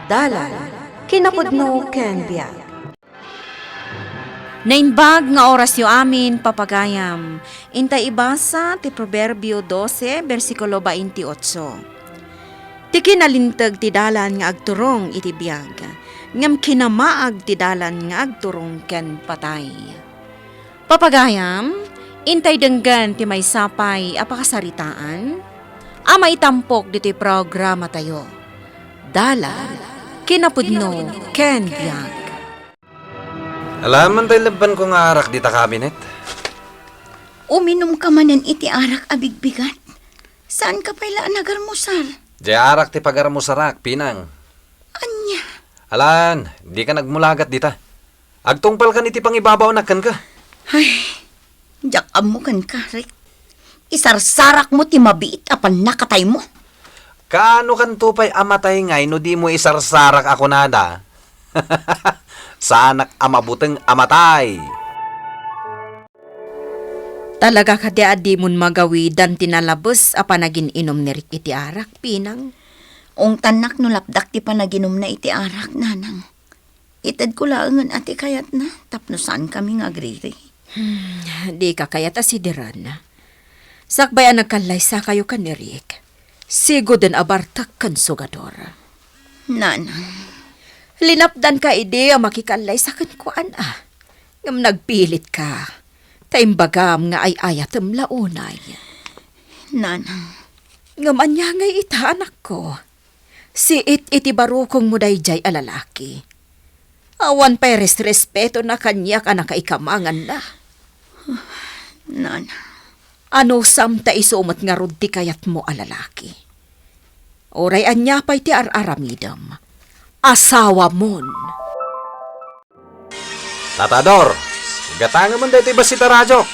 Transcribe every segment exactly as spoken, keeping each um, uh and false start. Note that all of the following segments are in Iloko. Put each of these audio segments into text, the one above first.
Dalan, kinapudno ken biag. Naimbag nga orasyo amin, papagayam. Intay ibasa ti Proverbio dose, bersikulo baintiotso. Ti kinalinteg ti dalan nga agturong iti biag, ngem kinamaag ti dalan nga agturong ken patay. Papagayam, intay denggen ti maysa pay a pakasaritaan a maitampok ditoy programatayo. Dalan, kinapudno, ken biag. Alaman tay lebbanko nga arak dita kabinet. Uminumka manen iti arak a bigbigat. Saanka pay la a nagarmusar? Diay arak ti pagarmusarak, Pinang. Ania? Alan, dika nagmulagat dita. Agtungpalkan iti pangibabaonak kenka. Ay, diak ammo kenka, Rick. Isarsarakmo ti mabiit a pannakataymo. Kaanokanto pay a matay ngay no dimo isarsarak a kunada? Saanak a mabuteng a matay. Talaga kadi a dimon magawidan ti nalabes a panagin-inom ni Rick iti arak, Pinang? Ungtannak no lapdak ti panaginumna iti arak, Nanang. Itedko laengen a ti kayatna tapno saankami nga agriri. Hmm, dika kayat a sidiren. Sakbay a nagkallaysakayo ken ni Rick, siguden a bartek ken sugador. Nanang. Linapdanka idi a makikallaysa kenkuana. Ngem nagpilitka. Ta imbagam nga ay-ayatem la unay. Nanang. Ngem ania ngay ita, anakko? Siit iti barukongmo daydiay a lalaki. Awan pay resrespetona kaniak a nakaikamanganna. Nanang. Anusam ta isu met ngarud ti kayatmo a lalaki? Uray ania pay ti ar-aramidem, asawamon. Tatador, gatangemon daytoy bassit a radiok.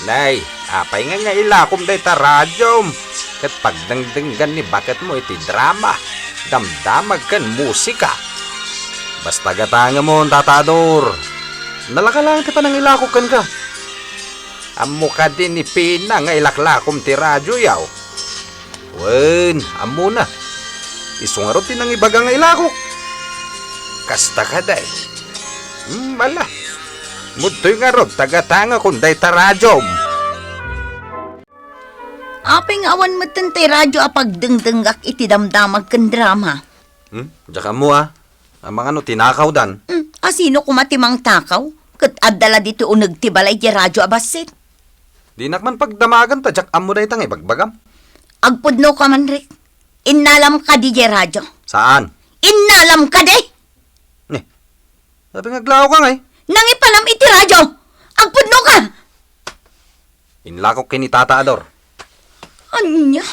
Nay, apay nga nga ilakom dayta radiom? Ket pagdengdenggan ni baketmo iti drama, damdamag ken musika. Basta gatangemon, Tatador. Nalaka laeng ti panangilakok kenka. Ammo kadi ni Pina nga ilaklakom ti radioyo? Wen, ammona. Isu ngarud ti nangibaga nga ilakok. Kasta kadi. Hmm, ala. Mudtoy ngarud, ta gatangekon dayta radiom. Apay nga awan metten tay radio a pagdengdenggak iti damdamag ken drama? Hmm? Diak ammo, a. Amangan no tinakawdan. Hmm, a sino koma ti mangtakaw? Ket adda la ditoy uneg ti balay diay radio a bassit. Dinak man pagdamagan ta diak ammo dayta nga ibagbagam. Agpudnoka man, Rick. Innalam kadi diay radio? Saan? Innalam kadi? Ni, apay nga aglawka ngay? Nangipalam iti radio! Agpudnoka! Inlakok ken ni Tata Ador. Ania?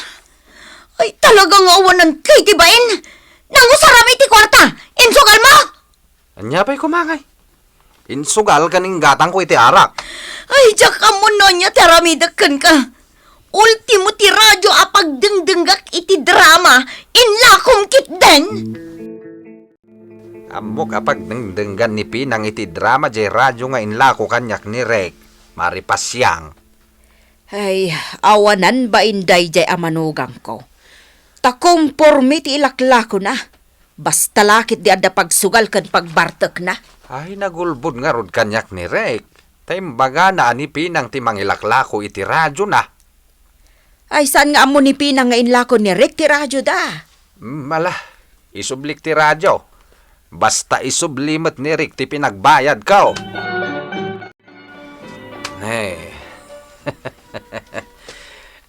Ay, talaga nga awananka iti bain! Nangusaram iti kuarta! Insugalmo! Ania pay koma ngay? Insugal ken inggatangko iti arak. Ay, diak ammo no ania ti aramidek kenka. Ultimo ti radio a pagdengdenggak iti drama, inlakom ketdin. Ammok a pagdengdenggan ni Pinang iti drama diay radio nga inlako kaniak ni Rek, Mari Pasiang. Ay, awanan bain daydiay a manugangko. Ta komporme ti ilaklakona. Basta la ket di adda pagsugal ken pagbartekna. Ay, nagulbod ngarud kaniak ni Rek. Ta imbagana a ni Pinang ti mangilaklako iti radiona. Ay, saan nga ammo ni Pinang nga inlako ni Rek ti radioda? Mm, ala, isublik ti radio. Basta isubli met ni Rek ti pinagbayadko. Ne.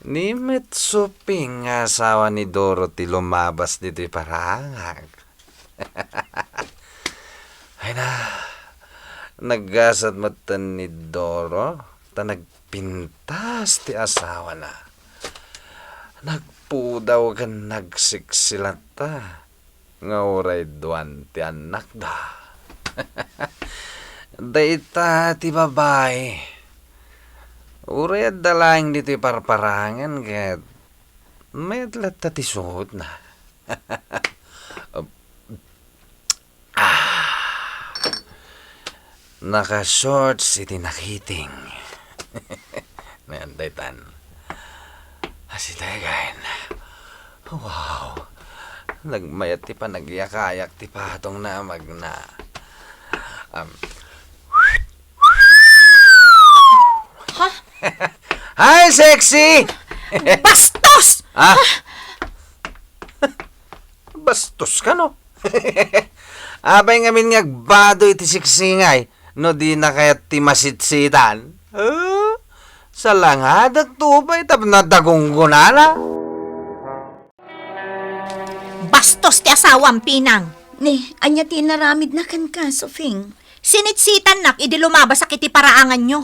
Ni met Suping nga asawa ni Doro ti lumabas ditoy parangak. Ay na, naggasat metten ni Doro, ta nagpintas ti asawana. Nagpudaw ken nagseksi latta, nga uray duan ti annakda. Dayta ti babai, uray adda laeng ditoy parparangen ket met latta ti suotna. Ah, naka-shorts iti nakiting. Nayan daytan. Asi daygan. Wow. Nagmayat ti panagyakayak ti patongna a magna. Am. Ha? Hi, sexy! Bastos! Ha? Bastos ka, no? Apay ngamin nga agbado iti siksingay no dina kayat ti masitsitan? Oh, salangadek to pay tapno adda gunggonana. Bastos ti asawam, Pinang. Ni, ania ti inaramidna kenka, Sofing? Sinitsitannak idi lumabasak iti paraanganyo.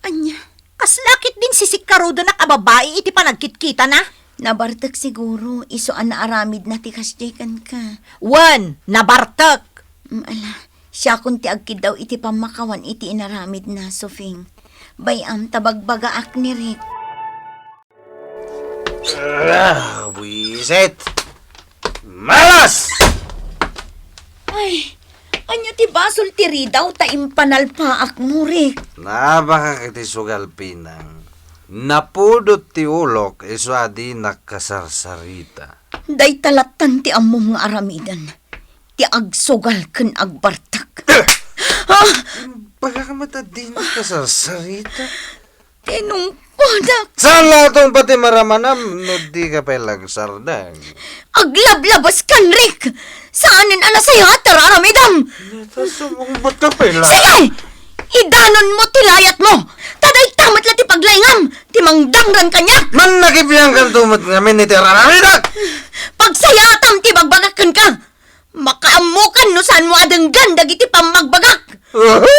Ania? Kasla ketdin sisikkarudenak a babai iti panagkitkitana? Nabartek siguro, isu a naaramidna ti kasdiay kenka. Wen, nabartek. Mm, ala, siakon ti agkiddaw iti pammakawan iti inaramidna, Sofing. Bay-am ta bagbagaak ni Rick. Ah, buisit! Malas! Ay, ania ti basol ti ridaw ta impanalpaak, Murik? Naabakak iti sugal, Pinang. Napudot ti ulok isu a dinak kasarsarita. Dayta lattan ti ammom nga aramiden. Ti agsugal ken agbartek. Ah! Bagak met a dinak kasarsarita. Tinungpadak. Saan laeng pati maramanam no di ka pay lagsardeng? Aglablabas kan, Rick! Saanen a nasayaat ti aramidam! Neta, sumungbat ka pay la. Sige! Idanon mo ti layat mo! Ta dayta met la ti paglaingam, ti mangdangran kaniak! Mannakibiang kan tumet ngamin iti aramidam! Pagsayaatam ti bagbagak kenka! Makaammokan no saanmo a denggen dagiti pammagbagak. Uhu!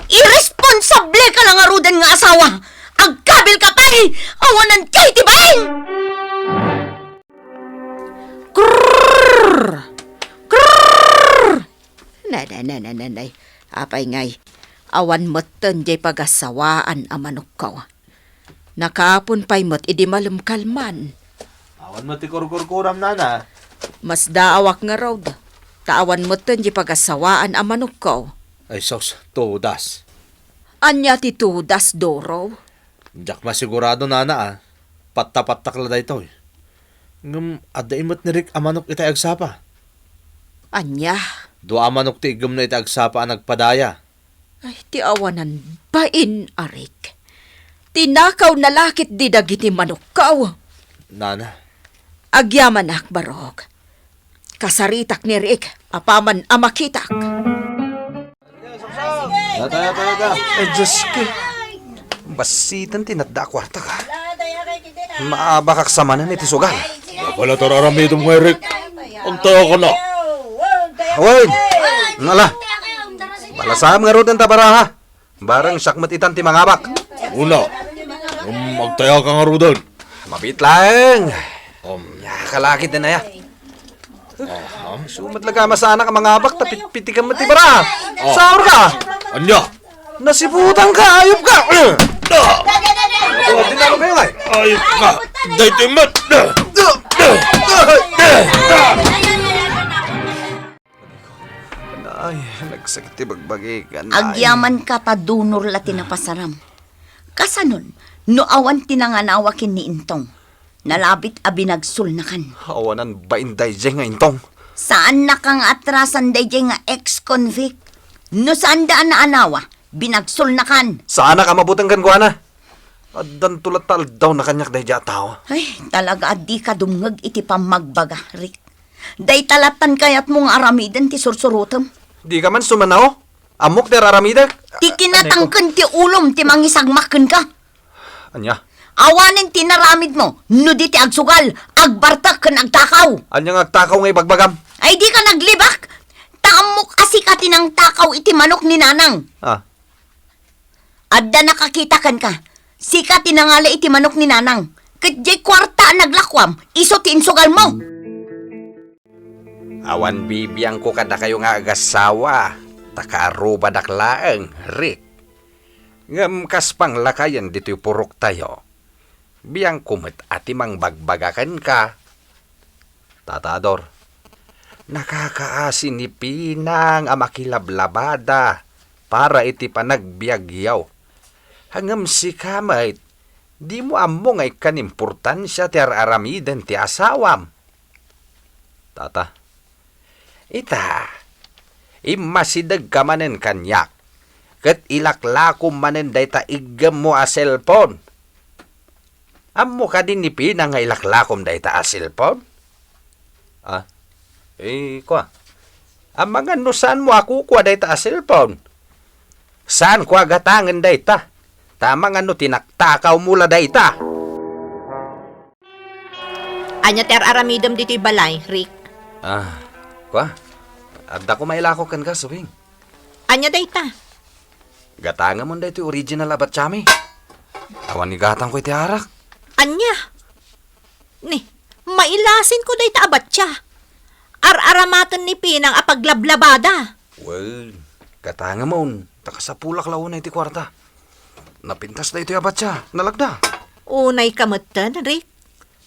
Irresponsable ka la ngaruden nga asawa. Agkabil ka pay, awanan kay ti baing! Krrrr! Krrrr! Nay, nay, nay, nay, nay, nay. Apay ngay, awan metten jay pagasawaan a manokko. Nakaapon pay met idi malemkalman. Awan met ti kurkurkuram, nana. Masdaawak ngarud, ta awan metten di pagasawaan a manokko. Ay sus, tudas. Ania ti tudas, Doro? Diak masigurado, nana, a. Pattapattak la daytoy. Ngem adda met ni Rick a manok iti agsapa. Ania? Dua a manok ti iggumna iti agsapa a nagpadaya. Ay, ti awanan bain, Arik. Tinakaw na lakit di dagiti manokkaw. Nana. Agyamanak, Barok. Kasaritak ni Rick, apaman a makitak. Yata, yata, yata. Ay, Diyos ko. Basiten ti natda a kuarta ka. Maabakak sa manen iti sugal. Napalataramidom nga, Rick. Antaya ka na. Awen! Ngala! Balasam ngarud dayta a baraha. Bareng siak met itan ti mangabak. Una, um, agtaya ka ngaruden. Mabit laeng. Um. Ya, kalakit din aya. Aha. Sumat laga masaanak a mangabak, ta pitpitikan met ti baraha. Oh. Saor ka! Anya? Nasibutan ka, ayop ka! Ah! Oh, dinalo kayo, ay. Ayop ka! Daytoy met! Ay, nagsakit ti bagbagik, anay. Agyaman ka ta dunor la ti napasaram. Kasanon, no awan ti nanganawa ken ni Intong? Nalabit a binagsolnakan. Awanan bain daydiay nga Intong. Saannaka nga atrasan daydiay nga ex-convict. No saanda a naanawa, binagsolnakan. Saanak a mabuteng kenkuana. Addanto latta aldaw na kaniak daydiay a tao. Ay, talaga a dika dumngeg iti pammagbaga, Rick. Dayta lattan kayatmo nga aramiden ti sursurotem. Dika man sumanao? Ammok ti ar-aramidek. Ti kinatangken ti ulom ti mangisagmak kenka. Ania? Awanen ti inaramidmo, no di ti agsugal, agbartek ken agtakaw. Ania nga agtakaw nga ibagbagam? Ay, dika naglibak. Ta ammok a sika ti nangtakaw iti manok ni Nanang. Ah. Adda nakakita kenka. Sika ti nangala iti manok ni Nanang. Ket diay kuarta a naglakuam, isu ti insugalmo. Awan bibiangko kadakayo nga agasawa, ta kaarubadak laeng, Rick. Ngem kas panglakayen ditoy puroktayo, biangko met a ti mangbagbaga kenka. Tata Ador, nakakaasi ni Pinang a makilablabada para iti panagbiagyo. Ngem sika met, dimo ammo nga ikkan importansia ti ar-aramiden ti asawam. Tata, ita, immasidegka manen kaniak, ket ilaklakom manen dayta iggemmo a cellphone. Ammok kadi ni Pinang nga ilaklakom dayta a cellphone? Ah, eh, kua. Amangan no saanmo a kukua dayta a cellphone? Saanko a gatangen dayta? Ta amangan no tinaktakawmo la dayta? Ania ti ar-aramidem ditoy balay, Rick? Ah, kua. Adda ko mailako kenka, Subing. Ania dayta? Gatangamon daytoy original a batsiami. Awan igatangko iti arak. Ania? Ni, mailasinko dayta a batsia. Ar-aramaten ni Pinang a paglablabada. Wen, gatangamon, ta kasapulak la unay ti kuarta. Napintas daytoy a batsia, nalagda. Unayka metten, Rick.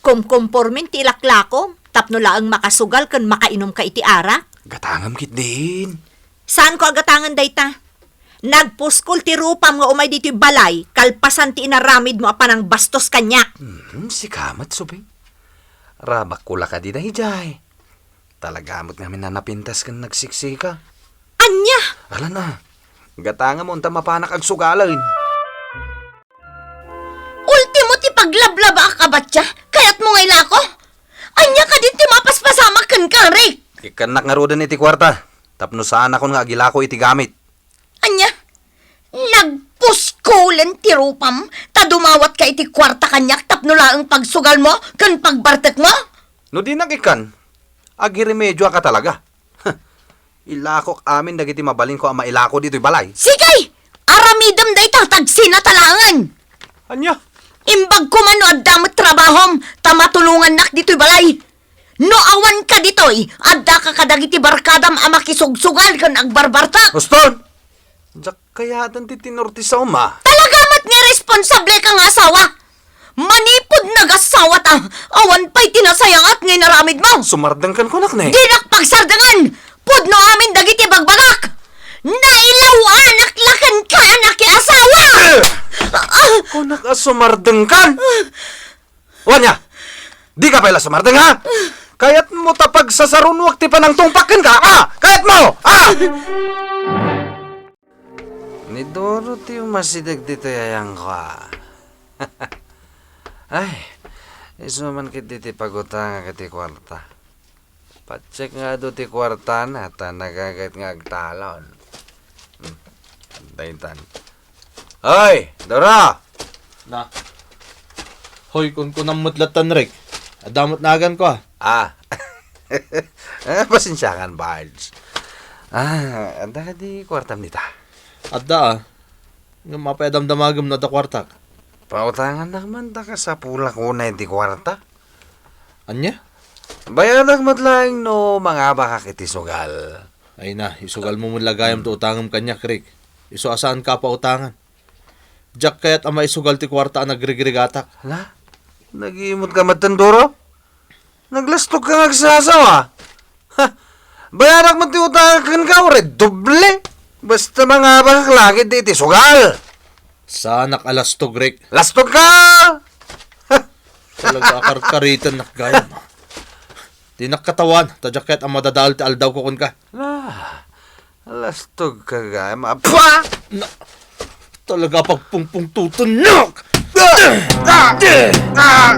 Kumkumpormin ti ilaklakom, tapno laeng makasugal ken makainumka iti arak. Gatangem ketdin. Saanko a gatangen dayta? Nagpuskol ti rupam nga umay ditoy balay, kalpasan ti inaramidmo a panangbastos kaniak. Hmm, sika met, Subing. Rabakko la kadi daydiay. Talaga met ngamin a napintas ken nagsiksika. Ania? Ala na. Gatangamon ta mapanak agsugalen. Ultimo ti paglablabaak a batsia, kayatmo nga ilako? Ania kadi ti mapaspasamak kenka, Rick? Ikkannak ngaruden iti kuarta, tapno saanakon nga agilako iti gamit. Ania? Nagpuskolen ti rupam, ta dumawatka iti kuarta kaniak tapno laeng pagsugalmo ken pagbartekmo? No dinak ikkan, agiremedioaka talaga. Ilakok amin dagiti mabalinko a mailako ditoy balay. Sige! Aramidem dayta, tagsina ta laengen. Ania? Imbag koma no adda met trabahom, ta matulongannak ditoy balay. No awanka ditoy, addaka kadagiti barkadam a makisugsugal ken agbarbartek. Uston! Diak kayaten ti tenor ti saoma. Talaga met nga irresponsableka nga asawa. Manipud nagasawata, awan pay ti nasayaat nga inaramidmo. Sumardengkan kunak ne. Dinak pagsardengen! Pudno amin dagiti bagbagak! Nailawanak la kenka, anak, ti asawa! Ah! Kunak a sumardengkan! Wania, dika pay la sumardeng, ha? Kayatmo ta pagsasarunoak ti panangtungpak kenka, a? Kayatmo, a? Ni Doro ti umasideg ditoy ayangko, a. Ay, isu man ketdi ti pagutangak iti kuarta. Pacheck nga adu ti kuartana ta nagaget nga agtalon. Hmm. Daytan. Hoy, Dora! Na. Hoy, kunkunam met latta, Rick. Adda met naganko, a. Ah. Ah, pasensiakan, Bards. Ah, adda kadi kuartam dita? Adda, a. Ngem apay a damdamagem no adda kuartak? Pautangannak man ta kasapulak unay ti kuarta. Ania? Bayadak met laeng no mangabakak iti sugal. Ay na, isugalmo met la gayam ti utangem kaniak, Rick. Isu a saanka a pautangan. Diak kayat a maisugal ti kuarta a nagrigrigatak. Hala? Nagimot ka met, Doro? Naglastog ka nga agsasawa. Ha? Bayadak met ti utangak kenka, uray doble. Basta mangabakak la ketdi iti sugal. Saanak a lastog, Rick. Lastog ka! Ha? Talaga a karkaritennak gayam. Dinak katawan, ta diak kayat a madadael ti aldawko kenka. La, lastog ka gayam. Apa! Na, talaga a pagpungpungtutennak! Ah! Ah! Ah!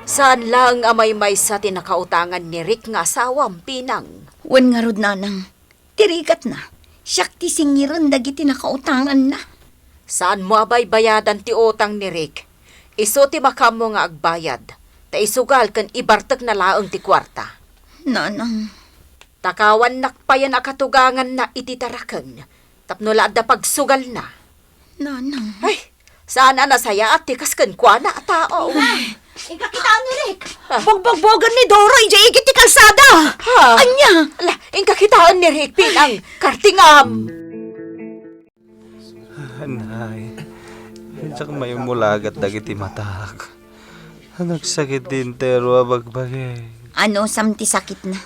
Saan laeng a maymaysa ti nakautangan ni Rick nga asawam, Pinang. Wen ngarud, nanang, ti rigatna, siak ti singiren dagiti nakautanganna. Saanmo a baybayadan ti utang ni Rick. Isu ti makaammo nga agbayad, ta isugal ken ibartekna laeng ti kuarta. Nanang. Takawannak payen a katuganganna iti tarakeng, tapno la adda pagsugalna. Nanang. Ay, saan a nasayaat ti kas kenkuana a tao. Inka kitaen ni Rick. Ah. Bogbogbogen ni Doro idiay igid ti kalsada. Ha? Ania? Ala, inka kitaen ni Rick, Pinang. Kartingam. Anay, diak maimulagat dagiti matak. Nagsakit ti entero a bagbagik. Anusam ti sakitna?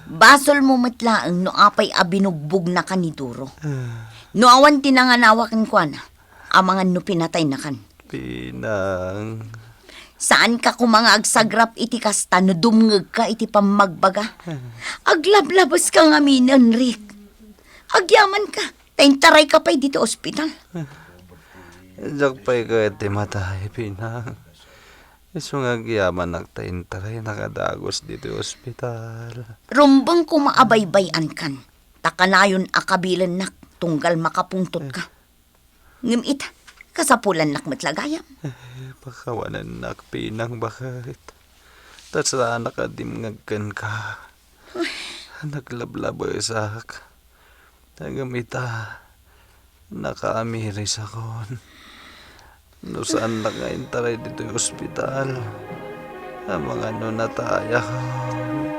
Basolmo met laeng no apay a binugbognakan ni Doro. No awan ti nanganawa kenkuana, amangan no pinataynakan. Pinang. Saanka koma nga agsagrap iti kasta no dumngegka iti pammagbaga. Aglablabeska ngamin, Enric. Agyamanka, ta intarayka pay ditoy ospital. Diak pay ket ti matay, Pinang. Isu nga agyamanak ta intaraynaka dagus ditoy ospital. Rumbeng koma a baybay-ankan, ta kanayon a kabilennak tunggal makapungtotka. Ngem ita, kasapulannak met la gayam. Eh, pakawanennak, Pinang, baket. Ta saanak a dimngeg kenka. Naglablabesak. Ngem ita, nakaamirisakon. No saannak nga intaray ditoy ospital, amangan no natayakon.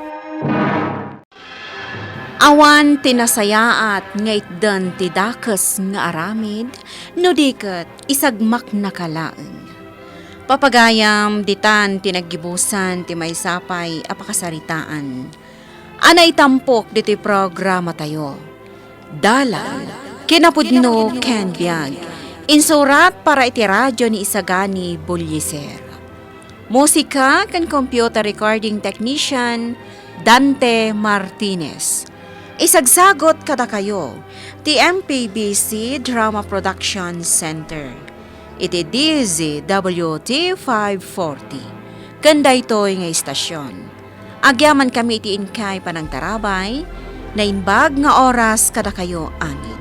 Awan ti nasayaat nga itdan ti dakes nga aramid, no di ket isagmaknaka laeng. Papagayam, ditan ti naggibusan ti maysa pay a pakasaritaan a naitampok ditoy programatayo. Dalan, kinapudno ken biag. Insurat para iti radyo ni Isagani Bullieser. Musika ken computer recording technician, Dante Martinez. Isagsagot kadakayo ti M P B C Drama Production Center iti D Z W T five forty ken daytoy nga istasyon. Agyamankami iti inkay panangtarabay, naimbag nga oras kadakayo amin.